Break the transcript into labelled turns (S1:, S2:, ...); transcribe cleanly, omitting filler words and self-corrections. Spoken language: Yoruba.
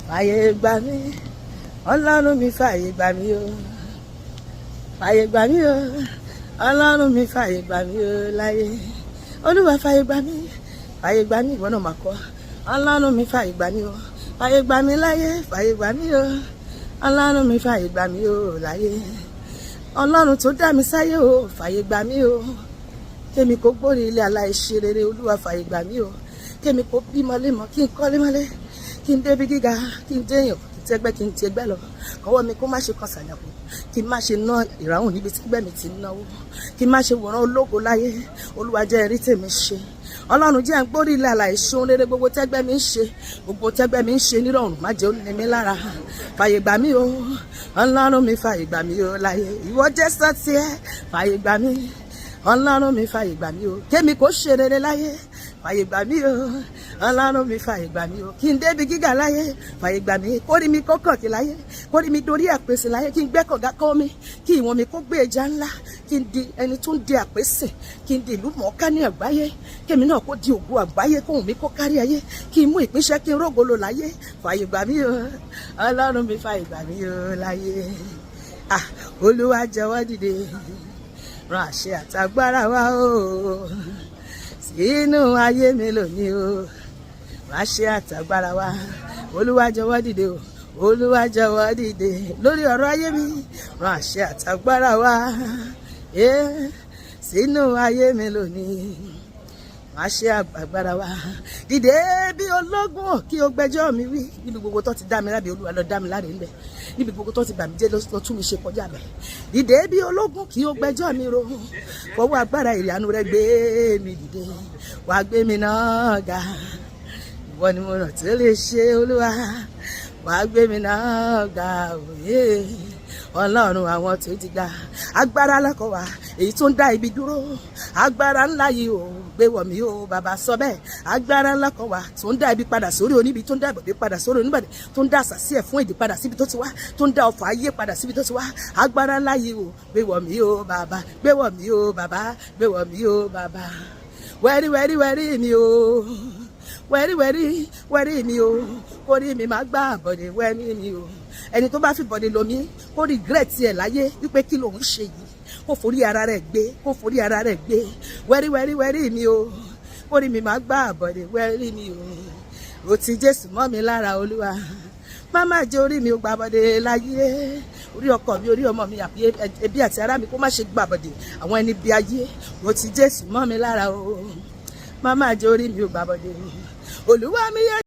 S1: Fàyè gbà mí, Ọlọ́run mi, fàyè gbà mí o. Fàyè gbà mí o, Ọlọ́run mi, fàyè gbà mí o láyé. Olúwa, fàyè gbà mí, fàyè gbà mí. Ìwọ náà máa kọ́. Ọlọ́run mi, fàyè gbà mí o, fàyè gbà mí láyé, fàyè gbà mí o. Ọlọ́run mi, fàyè gbà mí o láyé. Ọlọ́run tó dá mi sáyé o, fàyè gbà mí o. Kémi kó gbórí ilé aláìṣe rere, Olúwa, fàyè gbà mí o. Kémi kó bímọ lémọ, kí n kọ́lé mọ́lé, kí n débi gíga, kí n déyàn, kí n tẹ́gbẹ́, kí n tẹ́gbẹ́ lọ. Kọ́wọ́ mi kó má ṣe kan sàlẹ̀kù, kí n má ṣe ná ìráhùn níbi tí gbẹ̀mí ti ń náwó, kí n má ṣe wòran ológo láyé. Olúwa, jẹ́ rí tèmi ṣe. Ọlọ́run, jẹ́ ń gbórí ilé aláìṣe ohun rere. Gbogbo tẹ́gbẹ́ mi ń ṣe, gbogbo tẹ́gbẹ́ mi ń ṣe nírọ̀rùn, má jẹ́ ó ní mi lára. Fàyè gbà mí o, Ọlọ́run mi, fàyè gbà mí o láyé. Ìwọ jẹ́ sọ́tì ẹ́. Fàyè gbà mí, Ọlọ́run mi, fàyè gbà mí o. Kémi kò ṣe rere láyé, fàyè gbà mí o. Ọlọ́run mi, fàyè gbà mí o. Kí n débi gíga láyé, fàyè gbà mí. Kórí mi kó kàn kí láyé, kórí mi dorí àpèsè láyé, kí n gbẹ́ kànga kọ́ mi, kí ìwọ̀n mi kó gbé ẹja ńlá, kí n di ẹni tó ń di àpèsè, kí n di ìlú mọ̀ọ́ká ní àgbáyé, kémi náà kó di ògo àgbáyé, kóhùn mi kó kárí ayé, kí n mú ìpínṣẹ́, kí n rógolo láyé. Fàyè gbà mí o, Ọlọ́run mi, fàyè gbà mí o láyé. Ah, Olúwa, jọ̀wọ́ dìde, rán àṣẹ àtagbára wá o sínú ayé mi lónìí o. Rán àṣẹ àtagbára wá. Olúwa, jọ̀wọ́ dìde o. Olúwa, jọ̀wọ́ dìde lórí ọ̀rọ̀ ayé mi. Rán àṣẹ àtagbára wá sínú ayé mi lónìí. Rán àṣẹ àgbàgbára wá. Dìde bí ológun, kí o gbẹ́jọ́ mi wí. Níbi gbogbo tó ti dá mi lábẹ́, Olúwa, lọ dá mi láre ńbẹ̀. Níbi gbogbo tó ti bà mí jẹ́, lọ tún mi ṣe kọjá bẹ̀. Dìde bí ológun, kí o gbẹ́jọ́ mi ro. Fọwọ́ agbára ìyanu rẹ gbé mi dìde, wàá gbé mi náà ga. Ìwọ ni mo ràn tí ó lè ṣe. Olúwa, wàá gbé mi náà ga òye. Ọlọ́run àwọn tó ti ga, agbára lọ́kọ̀ wá, èyí tó ń dá ibi dúró, agbára ńlá yìí ò gbé wọ̀ mí o. Bàbá, sọ bẹ́ẹ̀. Agbára ńlá kan wà tó ń dá ibi padà sórí oníbi, tó ń dá ìbọ̀dé padà sórí oníbàdé, tó ń dá àṣàsí ẹ̀ fún èdè padà síbi tó ti wá, tó ń dá ọfà ayé padà síbi tó ti wá. Agbára ńlá yìí ò gbé wọ̀ mí o. Bàbá, gbé wọ̀ mí o. Bàbá, gbé wọ̀ mí o. Bàbá, wẹ́rí wẹ́rí wẹ́rí mi o, wẹ́rí wẹ́rí wẹ́rí mi o. Kórí mi máa gbá àbọ̀dé, wẹ́rí mi o. Ẹni tó bá fi bọ̀dé lomi, kó regret ẹ̀ láyé wípé kí lòun ṣe yìí. Kó forí ara rẹ̀ gbé, kó forí ara rẹ̀ gbé. Wẹ́rí wẹ́rí wẹ́rí mi o, kórí mi máa gbá àbọ̀dé, wẹ́rí mi o. O ti Jésù mọ́ mi lára. Olúwa, má má jẹ́ orí mi ó gbàbọ̀dé láyé. Orí ọkọ mi, orí ọmọ mi, àbí ẹbí àti ará mi, kó má ṣe gbàbọ̀dé àwọn ẹni bí ayé. O ti Jésù mọ́ mi lára o, má má jẹ́ orí mi ó gbàbọ̀dé. Olúwa mi yẹ.